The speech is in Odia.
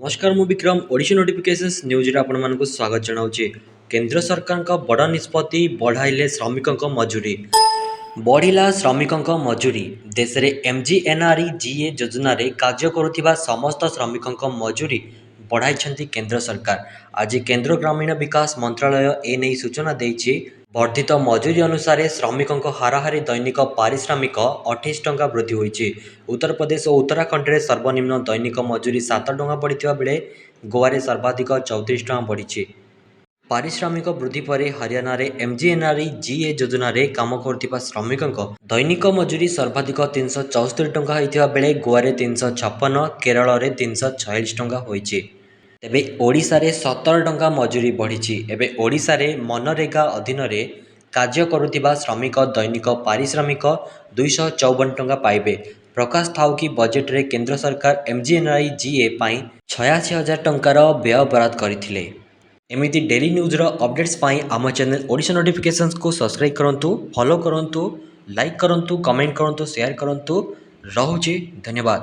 ନମସ୍କାର, ମୁଁ ବିକ୍ରମ। ଓଡ଼ିଶା ନୋଟିଫିକେସନ୍ସ ନ୍ୟୁଜ୍ରେ ଆପଣମାନଙ୍କୁ ସ୍ୱାଗତ ଜଣାଉଛି। କେନ୍ଦ୍ର ସରକାରଙ୍କ ବଡ଼ ନିଷ୍ପତ୍ତି, ବଢ଼ାଇଲେ ଶ୍ରମିକଙ୍କ ମଜୁରୀ। ବଢ଼ିଲା ଶ୍ରମିକଙ୍କ ମଜୁରୀ। ଦେଶରେ ଏମ୍ଜିଏନ୍ଆର୍ଇଜିଏ ଯୋଜନାରେ କାର୍ଯ୍ୟ କରୁଥିବା ସମସ୍ତ ଶ୍ରମିକଙ୍କ ମଜୁରୀ ବଢ଼ାଇଛନ୍ତି କେନ୍ଦ୍ର ସରକାର। ଆଜି କେନ୍ଦ୍ର ଗ୍ରାମୀଣ ବିକାଶ ମନ୍ତ୍ରାଳୟ ଏନେଇ ସୂଚନା ଦେଇଛି। ବର୍ଦ୍ଧିତ ମଜୁରୀ ଅନୁସାରେ ଶ୍ରମିକଙ୍କ ହାରାହାରି ଦୈନିକ ପାରିଶ୍ରମିକ 28 ଟଙ୍କା ବୃଦ୍ଧି ହୋଇଛି। ଉତ୍ତରପ୍ରଦେଶ ଓ ଉତ୍ତରାଖଣ୍ଡରେ ସର୍ବନିମ୍ନ ଦୈନିକ ମଜୁରୀ 7 ଟଙ୍କା ବଢ଼ିଥିବା ବେଳେ ଗୋଆରେ ସର୍ବାଧିକ 34 ଟଙ୍କା ବଢ଼ିଛି। ପାରିଶ୍ରମିକ ବୃଦ୍ଧି ପରେ ହରିୟାଣାରେ ଏମ୍ଜିଏନ୍ଆର୍ଇଜିଏ ଯୋଜନାରେ କାମ କରୁଥିବା ଶ୍ରମିକଙ୍କ ଦୈନିକ ମଜୁରୀ ସର୍ବାଧିକ 374 ଟଙ୍କା ହୋଇଥିବା ବେଳେ ଗୋଆରେ 356, କେରଳରେ 346 ଟଙ୍କା ହୋଇଛି। ତେବେ ଓଡ଼ିଶାରେ 17 ଟଙ୍କା ମଜୁରୀ ବଢ଼ିଛି। ଏବେ ଓଡ଼ିଶାରେ ମନରେଗା ଅଧୀନରେ କାର୍ଯ୍ୟ କରୁଥିବା ଶ୍ରମିକ ଦୈନିକ ପାରିଶ୍ରମିକ 254 ଟଙ୍କା ପାଇବେ। ପ୍ରକାଶ ଥାଉ କି, ବଜେଟରେ କେନ୍ଦ୍ର ସରକାର ଏମ୍ଜିଏନ୍ଆର୍ଇଜିଏ ପାଇଁ 86,000 ଟଙ୍କାର ବ୍ୟୟ ବରାଦ କରିଥିଲେ। ଏମିତି ଡେଲି ନ୍ୟୁଜ୍ର ଅପଡ଼େଟ୍ସ ପାଇଁ ଆମ ଚ୍ୟାନେଲ୍ ଓଡ଼ିଶା ନୋଟିଫିକେସନ୍ସକୁ ସବସ୍କ୍ରାଇବ୍ କରନ୍ତୁ, ଫଲୋ କରନ୍ତୁ, ଲାଇକ୍ କରନ୍ତୁ, କମେଣ୍ଟ କରନ୍ତୁ, ସେୟାର କରନ୍ତୁ। ରହୁଛି, ଧନ୍ୟବାଦ।